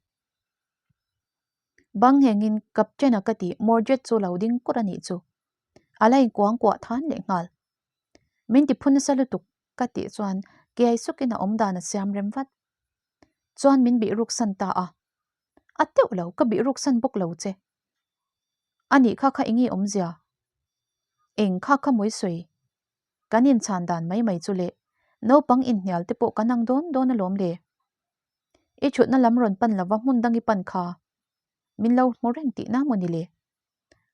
Bang nghengin Captain-a ka tih Mordred chu lo ding kur a nih chu. A la inkuang kuah than leh nghal. Min ti phu nasa lutuk ka tih chuan kiai sukin a awm dan a siam rem vat. Chuan min bih ruk san ta a. A teuh lo, ka bih ruk san bawk lo che. A nih kha kha enge awmzia? Eng kha kha mawi sawi? Kan inchhan dan mai mai chu le, naupang inhnial te pawh kan ang dawn dawn alawm le. I thutna lam rawn pan lova hmun dang i pan kha min lo hmu reng tihna maw ni le?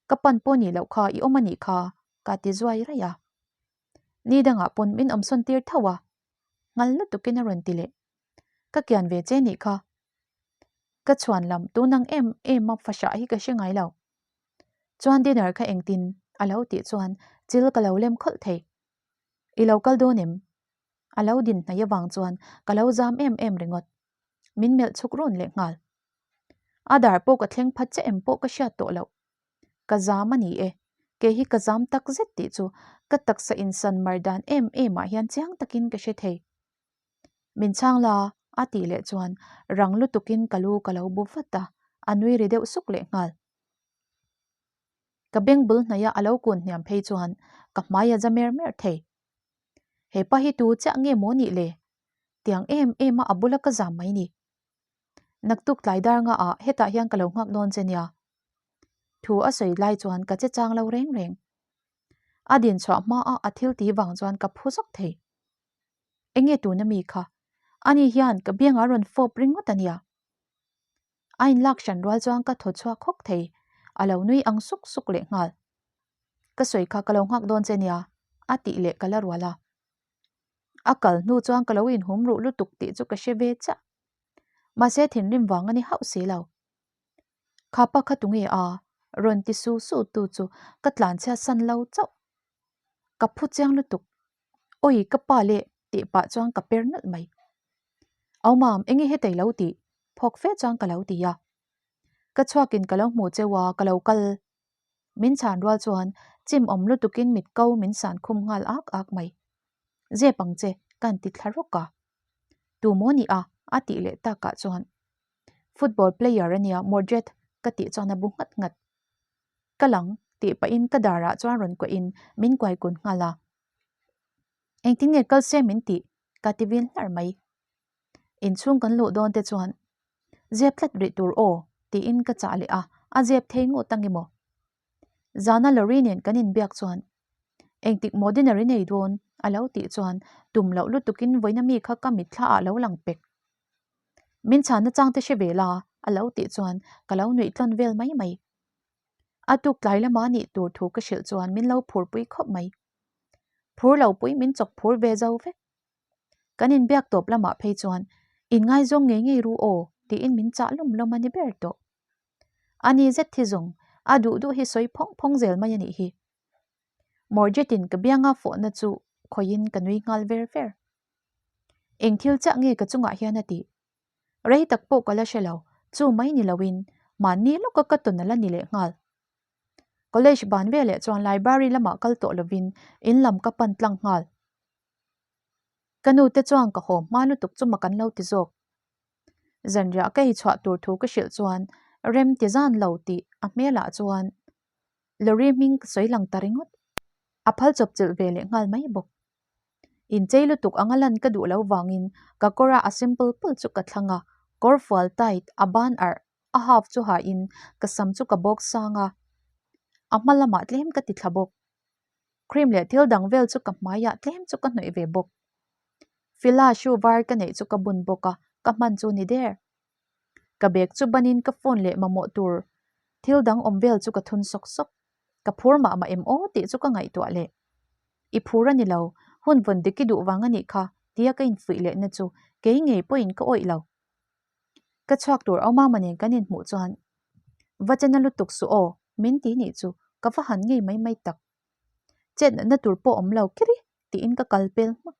Ka pan pawh nih loh kha i awm a nih kha ka ti zuai raih a. Ni dangah pawn min awmsawn tir tho a, nghal lutukin a rawn ti leh. Ka kian ve che nih kha. Ka chhuan lam tunang em em a fahrah hi ka hre ngai lo. Chuan dinner kha engtin a lo tih chuan chil ka lo lem khawlh thei. I lo kal dawn em? A lo din hnaih avang chuan ka lo zam em em ringawt. Min melh chhuk rawn leh nghal. A dar pawh ka thleng phat che em pawh ka hriat tawh loh. Ka zam a ni e. Kei hi ka zam tak zet tih chu ka taksa insan mar dan em em ah hian chiang takin ka hre thei. Min chhang la a tih leh chuan rang lutukin ka lu ka lo bu vat a, a nui ri deuh suk leh nghal. Ka beng bul hnaih a a lo kun hniam phei chuan ka hmai a za mer mer thei. He pa hi tu chiah nge maw nih le? Tiang em em a a bula ka zam mai ni. Naktuk tlai dar nga ah hetah hian ka lo nghak dawn che nia. Thu a sawi lai chuan ka che chang lo reng reng. A din chhuah hma a a thil ti vang chuan ka phu zawk thei. Enge tuna mi kha? Ani hian ka biangah rawn fawp ringawt a nia. A inlak hran rual chuan ka thaw chhuak hawk thei, a lo nui ang suk suk leh nghal. Ka sawi kha ka lo nghak dawn che nia, a tih leh ka la rual a. A kal hnu chuan ka lo inhum ruh lutuk tih chu ka hre ve chiah. Mahse thinrim vang a ni hauh si lo. Khapa kha tunge a? Rawn ti su su tu chu ka tlanchhia san lo chauh. Ka phu chiang lutuk. Awi ka pa leh tih pah chuan ka per nalh mai. Au mam enge hetei lo tih? Phawk fe chuan ka lo ti a. Ka chhuakin ka lo hmu cheu a, ka lo kal. Min chhan rual chuan chim awm lutukin mit ko min san khum nghal ak ak mai. Zep ang che ka han ti thla rawk a. Tu maw ni a? A tih leh takah chuan Football player a nia Mordred ka tih chuan a bu nghat nghat. Ka lang tih pahin ka darah chuan rawn kuahin min kuai kun nghal a. Engtin nge kal se min tih? Ka ti vil hlar mai. Inchhung kan luh dawn te chuan zep tlat rih tur aw tiin ka chah leh a, a zep thei ngawt ang emaw? Zana Lorry nen kan inbiak chuan engtik maw dinner i nei dawn? A lo tih chuan tum loh lutukin vawiina mi kha ka mitthla ah lo lang pek. Min chhanna chang te hre ve la a lo tih chuan ka lo nuih tlawn vel mai mai. A tuk tlai lama nih tur thu ka hrilh chuan min lo phur pui khawp mai. Phur lo pui min chawk phur ve zo vek. Kan inbiak tawp lamah phei chuan inngaizawng ngei ngei ru aw tiin min chah lawm lawm a ni ber tawh. A ni zet thi zawng a duh duh hi sawi phawng phawng zel mai a nih hi. Morjetin ka bianga fawhna chu khawihin ka nui nghal ver ver. Eng thil chiah nge ka chungah hian a tih? Rei tak pawh ka la hre lo, chu mai ni loin mahni lawka ka tawn a la ni leh nghal. College ban veleh chuan library lamah kal tawh lovin in lam ka pan tlang nghal. Ka nu te chuan ka haw hma lutuk chu mak an lo ti zawk. Zanriah ka ei chhuah tur thu ka hrilh chuan Rem ti zan lo tih a hmelah chuan lorry hming ka sawi lang ta ringawt. A phal chawp chilh ve leh nghal mai bawk. Inchei lutuk anga lan ka duh lo vangin ka kawra a simple pul chu ka thlang a, kawr fual tight a ban arh a half chu hain ka sam chu ka bawk sang a, a hma lamah tlem ka ti thla bawk. Cream leh thil dang vel chu ka hmaiah tlem chu ka hnawih ve bawk. Fila shoe var ka neih chu ka bun bawk a, ka hman chu ni der. Ka bag chu banin ka phone leh mamawh tur thil dang awm vel chu ka thun sawk sawk. Ka phur mah mah em aw tih chu ka ngaihtuah leh. I phur a ni lo, hun vawn dik i duh vang a nih kha tia ka infuih lehna chu kei ngei pawhin ka awih lo. Ka chhuak tur Aumama nen kan inhmuh chuan va chena lutuk suh aw min ti nih chu ka va han ngei mai mai tak. Chet natna tur pawh awm lo kiri tiin ka kal pel hmak.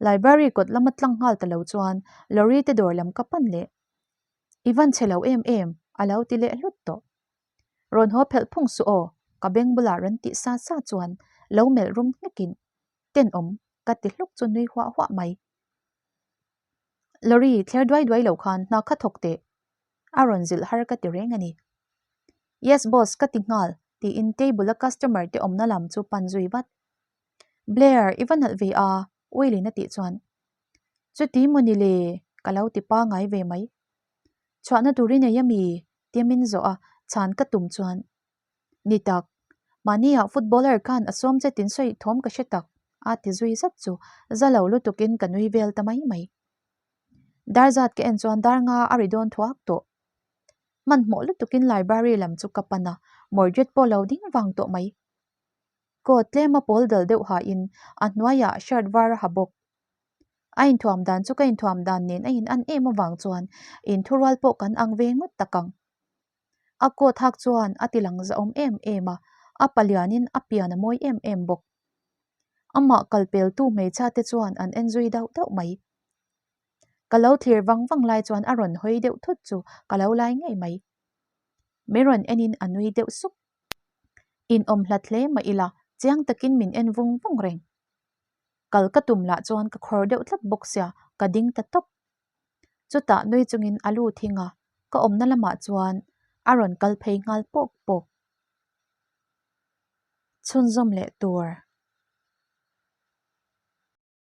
Library kawt lama tlang nghal ta lo chuan lorry te dawr lam ka pan leh. I van chhe lo em em a lo ti leh hlut tawh. Rawn haw phelh phung suh aw ka beng bulah rawn tih sa sa chuan lo melh rum hnekin tenawm ka ti hluk chu nui huah huah mai. Lorry thler duai duai lo khan hna kha thawk teh a rawn zilh har ka ti reng a ni. Yes boss ka ti nghal tiin table a customer te awmna lam chu pan zui vat. Blair, i va nalh ve a, Will-in a tih chuan. Chuti maw ni le, ka lo ti pangai ve mai. Chhuahna tur i nei ami? tia min zawh a, chhan ka tum chuan. Ni tak, mahniah footballer khan a sawm che tin sawi thawm ka hre tak, a ti zui zat chu za lo lutukin ka nui vel ta mai mai. Dar zat ka en chuan dar nga a ri dawn thuak tawh. Hmanhmawh lutukin library lam chu ka pan a, Mordred pawh lo ding vang tawh mai. Coat tlema pawl dal deuh hain a hnuaiah shirt var a ha bawk. A inthuam dan chu ka inthuam dan nen a in an em avang chuan inthurual pawh kan ang ve ngawt tak ang. A coat hak chuan a ti lang zahawm em em a, a palianin a pian a mawi em em bawk. Amah kalpeltu hmeichhia te chuan an en zui dauh dauh mai. Ka lo thlir vang vang lai chuan a rawn hawi deuh thut chu ka lo lai ngei mai. Min rawn enin a nui deuh sup. Inawm hlat hle mah ila chiang takin min en vung vung reng. Kal ka tum lah chuan ka khawr deuh tlat bawk sia ka ding ta tawp. Chutah nui chungin a lu thing a, ka awmna lamah chuan a rawn kal phei nghal pawk pawk. Chhunzawm leh tur.